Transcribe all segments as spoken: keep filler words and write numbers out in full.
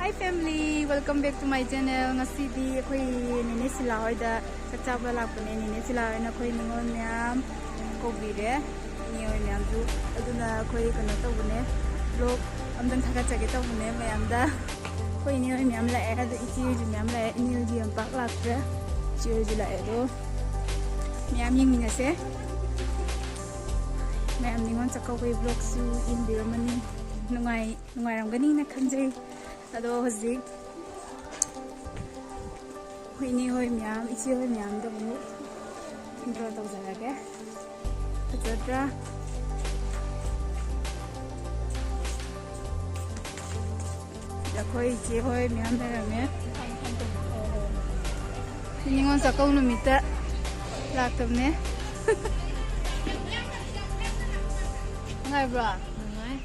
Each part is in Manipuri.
Hi family, welcome back to my channel. ꯉꯁꯤꯗꯤ ꯑꯩꯈꯣꯏ ꯅꯦꯅꯦ ꯁꯤꯂꯥ ꯍꯣꯏꯗ ꯆꯥꯛ ꯆꯥꯕ ꯂꯥꯛꯄꯅꯦ꯫ ꯅꯦꯅꯦ ꯁꯤꯂꯥ ꯍꯣꯏꯅ ꯑꯩꯈꯣꯏ ꯅꯤꯉꯣꯜ ꯃꯌꯥꯝ ꯀꯧꯕꯤꯔꯦ, ꯏꯅꯦ ꯍꯣꯏ ꯃꯌꯥꯝꯁꯨ꯫ ꯑꯗꯨꯅ ꯑꯩꯈꯣꯏ ꯀꯩꯅꯣ ꯇꯧꯕꯅꯦ, vlog ꯑꯝꯇꯪ ꯊꯥꯒꯠꯆꯒꯦ ꯇꯧꯕꯅꯦ ꯃꯌꯥꯝꯗ꯫ ꯑꯩꯈꯣꯏ ꯏꯅꯦ ꯍꯣꯏ ꯃꯌꯥꯝ ꯂꯥꯛꯑꯦ, ꯑꯗꯣ ꯏꯆꯦ ꯍꯣꯏꯁꯨ ꯃꯌꯥꯝ ꯂꯥꯛꯑꯦ꯫ ꯏꯅꯦ ꯍꯣꯏꯗꯤ ꯌꯥꯝ ꯄꯥꯛ ꯂꯥꯛꯇ꯭ꯔꯦ, ꯏꯆꯦ ꯍꯣꯏꯁꯨ ꯂꯥꯛꯑꯦ꯫ ꯑꯗꯣ ꯃꯌꯥꯝ ꯌꯦꯡꯃꯤꯟꯅꯁꯦ꯫ ꯃꯌꯥꯝ ꯅꯤꯉꯣꯜ ꯆꯥꯛꯀꯧꯕꯒꯤ vlogꯁꯨ ꯌꯦꯡꯕꯤꯔꯝꯃꯅꯤ꯫ ꯅꯨꯡꯉꯥꯏ ꯅꯨꯡꯉꯥꯏꯔꯝꯒꯅꯤꯅ ꯈꯟꯖꯩ꯫ ꯑꯗꯣ ꯍꯧꯖꯤꯛ ꯑꯩꯈꯣꯏ ꯏꯅꯦ ꯍꯣꯏ ꯃꯌꯥꯝ, ꯏꯆꯦ ꯍꯣꯏ ꯃꯌꯥꯝꯗ ꯑꯃꯨꯛ intro ꯇꯧꯖꯔꯒꯦ꯫ ꯐꯖꯗ꯭ꯔꯥ? ꯑꯩꯈꯣꯏ ꯏꯆꯦ ꯍꯣꯏ ꯃꯌꯥꯝ ꯂꯩꯔꯝꯃꯦ꯫ ꯅꯤꯉꯣꯜ ꯆꯥꯛꯀꯧ ꯅꯨꯃꯤꯠꯇ ꯂꯥꯛꯇꯕꯅꯦ꯫ ꯅꯨꯡꯉꯥꯏꯕ꯭ꯔꯣ? ꯅꯨꯡꯉꯥꯏ꯫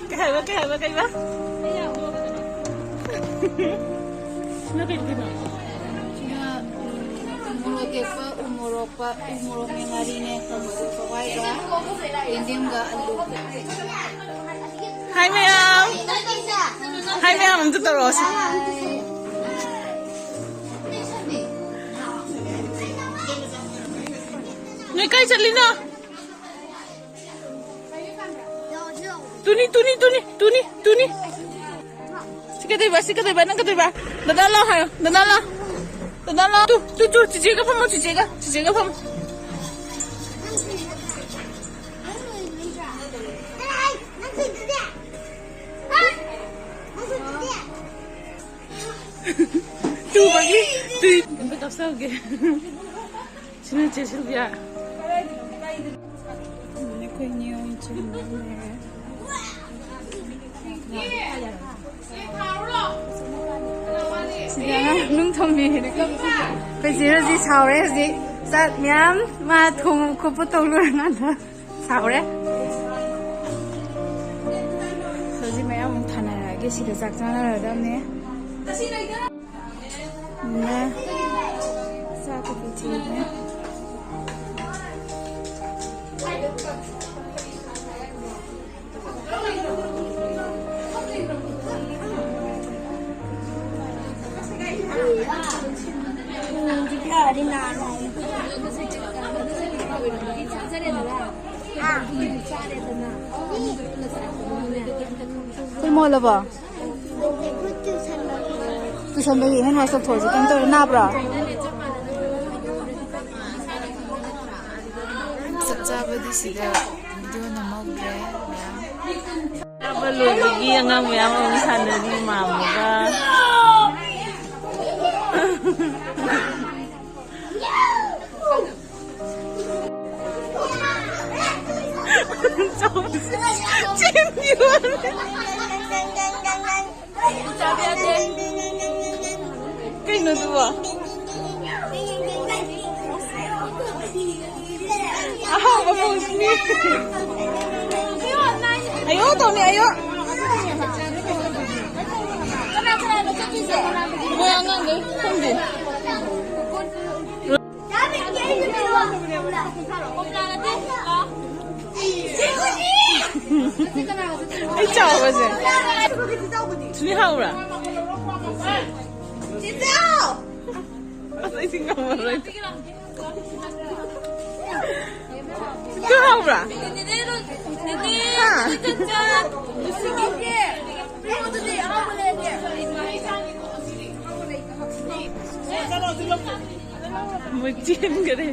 ꯀꯩ ꯍꯥꯏꯕ, ꯀꯩ ꯍꯥꯏꯕ, ꯀꯩ ꯍꯥꯏꯕ? ꯅꯪ ꯀꯩ ꯄꯤꯅꯣ? ꯁꯤꯅ ꯃꯣꯔꯣꯛ ꯑꯇꯦꯛꯄ, ꯎ ꯃꯣꯔꯣꯛ ꯄ-, ꯎ ꯃꯣꯔꯣꯛꯅꯦ, ꯉꯥꯔꯤꯅꯦ, ꯇꯧꯕꯗꯣ ꯆꯋꯥꯏꯒ ꯌꯦꯟꯗꯦꯝꯒ ꯑꯂꯨꯒ꯫ ꯍꯥꯏ ꯃꯌꯥꯝ꯫ ꯍꯥꯏ ꯃꯌꯥꯝ ꯑꯝꯇ ꯇꯧꯔꯛꯑꯣꯁꯦ꯫ ꯅꯣꯏ ꯀꯥꯏ ꯆꯠꯂꯤꯅꯣ? ꯇꯨꯅꯤ, ꯇꯨꯅꯤ, ꯇꯨꯅꯤ, ꯇꯨꯅꯤ, ꯇꯨꯅꯤ꯫ ꯁꯤ ꯀꯩꯗꯧꯕ, ꯁꯤ ꯀꯩꯗꯧꯕ, ꯅꯪ ꯀꯩꯗꯧꯕ? ꯗꯗꯥ ꯂꯥꯎ ꯍꯥꯏꯌꯣ, ꯗꯗꯥ ꯂꯥꯎ꯫ ꯗꯗꯥ ꯂꯥꯎ꯫ ꯇꯨ, ꯇꯨ, ꯇꯨ, ꯆꯤꯆꯦꯒ ꯐꯝꯃꯣ, ꯆꯤꯆꯦꯒ, ꯆꯤꯆꯦꯒ ꯐꯝꯃꯣ꯫ ꯇꯨꯕꯒꯤ, ꯇꯨꯏ꯫ ꯑꯝꯇ ꯀꯥꯞꯆꯧꯒꯦ꯫ ꯁꯤꯅ ꯆꯦ ꯁꯤꯜꯚꯤꯌꯥ꯫ ꯑꯩꯈꯣꯏ ꯏꯅꯦ ꯍꯣꯏ ꯏꯆꯦ ꯍꯣꯏ ꯂꯩꯔꯦ꯫ ꯅꯨꯡ ꯊꯣꯡꯕꯤꯔꯦ꯫ ꯑꯩꯈꯣꯏ ꯆꯦ ꯔꯣꯖꯤ ꯁꯥꯎꯔꯦ ꯍꯧꯖꯤꯛ꯫ ꯆꯥꯛ ꯃꯌꯥꯝ ꯃꯥ ꯊꯣꯡ ꯈꯣꯠꯄ ꯇꯧ ꯂꯣꯏꯔꯀꯥꯟꯗ ꯁꯥꯎꯔꯦ꯫ ꯍꯧꯖꯤꯛ ꯃꯌꯥꯝ ꯑꯃꯨꯛ ꯊꯥꯅꯔꯛꯑꯒꯦ꯫ ꯁꯤꯗ ꯆꯥꯛ ꯆꯥꯅꯔꯗꯕꯅꯦ꯫ ꯅꯦ꯫ ꯆꯥꯛ ꯀꯩꯀꯩ ꯊꯤꯔꯦ꯫ ꯐꯨꯜ ꯃꯣꯜꯂꯕꯣ? ꯇꯨꯁꯟꯕꯒꯤ ꯍꯦꯟ ꯋꯥꯁ ꯇꯧꯊꯣꯛꯑꯁꯤ꯫ ꯀꯩꯝ ꯇꯧꯔꯦ? ꯅꯥꯕ꯭ꯔꯣ? ꯆꯥꯛ ꯆꯥꯕꯗꯤ ꯁꯤꯗ ꯚꯤꯗꯤꯑꯣ ꯅꯝꯍꯧꯗ꯭ꯔꯦ ꯃꯌꯥꯝ꯫ ꯆꯥꯕ ꯂꯣꯏꯕꯒꯤ ꯑꯉꯥꯡ ꯃꯌꯥꯝ ꯑꯃꯨꯛ ꯁꯥꯟꯅꯔꯤ ꯃꯥꯝꯃꯒ꯫ ꯀꯩꯅꯣꯗꯨꯕꯣ? ꯑꯍꯥꯎꯕ ꯄꯣꯠꯅꯤ꯫ ꯑꯌꯣ ꯇꯧꯅꯤ, ꯑꯌꯣ꯫ ꯃꯣꯏ ꯑꯉꯥꯡꯗꯣ ꯈꯪꯗꯦ꯫ ꯑꯩ ꯆꯥꯎꯕꯁꯦ꯫ ꯁꯨꯃꯤ ꯍꯥꯎꯕ꯭ꯔꯥ? ꯑꯁ, ꯑꯩꯁꯤ ꯉꯝꯃꯔꯣꯏ꯫ ꯁꯨ ꯍꯥꯎꯕ꯭ꯔꯥ? ꯍꯥ? ꯃꯣꯏ ꯆꯦꯟꯈꯔꯦ꯫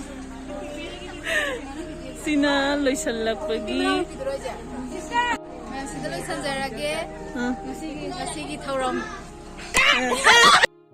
ꯁꯤꯅ ꯂꯣꯏꯁꯤꯜꯂꯛꯄꯒꯤ꯫ ꯁꯤꯗ ꯂꯣꯏꯁꯤꯟꯖꯔꯒꯦ꯫ ꯎꯝ꯫ ꯉꯁꯤꯒꯤ, ꯉꯁꯤꯒꯤ ꯊꯧꯔꯝ꯫